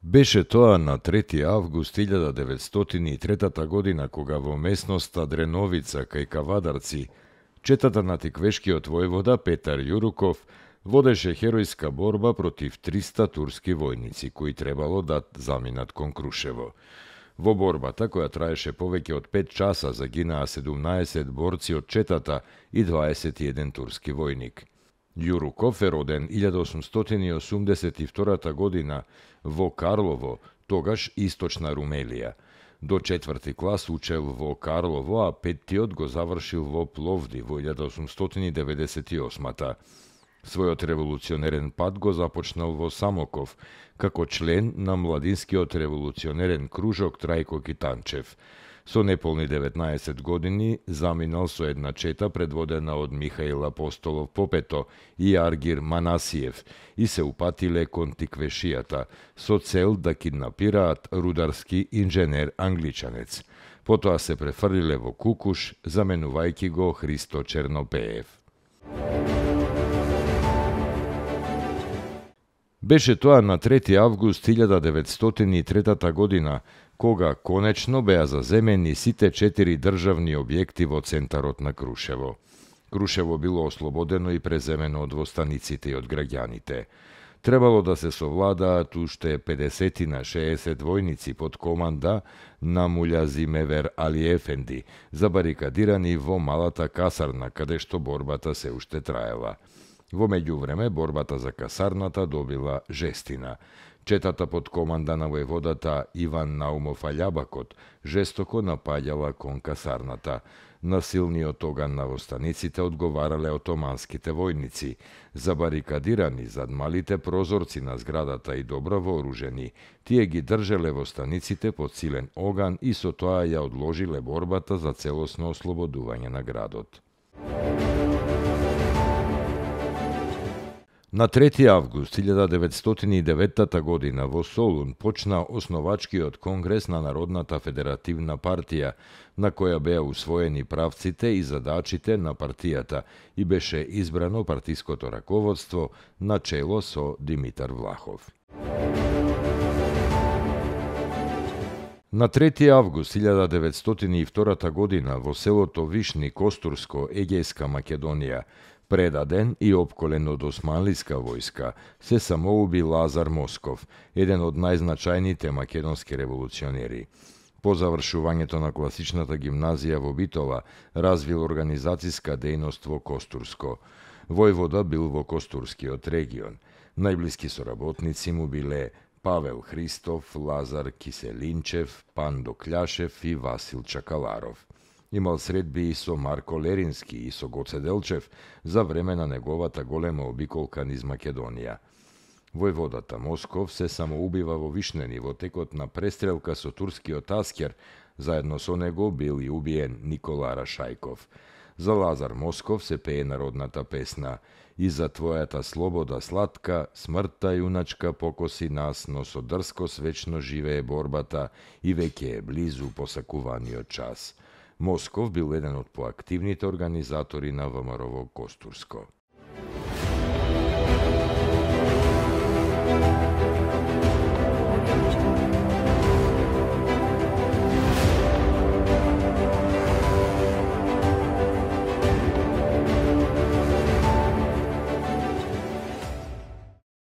Беше тоа на 3. август 1903 година, кога во местноста Дреновица кај Кавадарци, четата на тиквешкиот војвода Петар Јуруков водеше херојска борба против 300 турски војници, кои требало да заминат кон Крушево. Во борбата, која траеше повеќе од 5 часа, загинаа 17 борци од четата и 21 турски војник. Јуруков е роден 1882 година во Карлово, тогаш источна Румелија. До 4. клас учел во Карлово, а 5-тиот го завршил во Пловди во 1898-та. Својот револуционерен пат го започнал во Самоков, како член на младинскиот револуционерен кружок Трајко Китанчев. Со неполни 19 години заминал со една чета предводена од Михаил Апостолов Попето и Аргир Манасиев и се упатиле кон Тиквешијата со цел да киднапираат рударски инженер англичанец. Потоа се префрлиле во Кукуш, заменувајќи го Христо Чернопеев. Беше тоа на 3. август 1903 година, кога конечно беа заземени сите 4 државни објекти во центарот на Крушево. Крушево било ослободено и преземено од востаниците и од граѓаните. Требало да се совладаат уште 50 на 60 војници под команда на Мулјазимевер Али Ефенди, забарикадирани во малата касарна, каде што борбата се уште траела. Во меѓувреме, борбата за касарната добила жестина. Четата под команда на војводата Иван Наумов Алјабакот жестоко напаѓала кон касарната. На силниот оган на востаниците одговарале отоманските војници, забарикадирани зад малите прозорци на зградата и добро вооружени. Тие ги држеле востаниците под силен оган и со тоа ја одложиле борбата за целосно ослободување на градот. На 3. август 1909 година во Солун почна основачкиот конгрес на Народната федеративна партија, на која беа усвоени правците и задачите на партијата и беше избрано партиското раководство на чело со Димитар Влахов. На 3. август 1902 година во селото Вишни, Костурско, Егејска Македонија, предаден и обколен од османлиска војска, се самоуби Лазар Москов, еден од најзначајните македонски револуционери. По завршувањето на класичната гимназија во Битола, развил организацијска дејност во Костурско. Војвода бил во Костурскиот регион. Најблиски соработници му биле Павел Христов, Лазар Киселинчев, Пандо Кљашев и Васил Чакаларов. Имал средби и со Марко Лерински и со Гоце Делчев за време на неговата голема обиколка низ Македонија. Војводата Москов се самоубива во Вишнени во текот на престрелка со турскиот аскер, заедно со него бил и убиен Никола Рашајков. За Лазар Москов се пее народната песна "И за твојата слобода сладка, смртта јуначка покоси нас, но со дрскост вечно живее борбата и веќе е близу посакуваниот час". Москов бил еден од поактивните организатори на ВМРО во Костурско.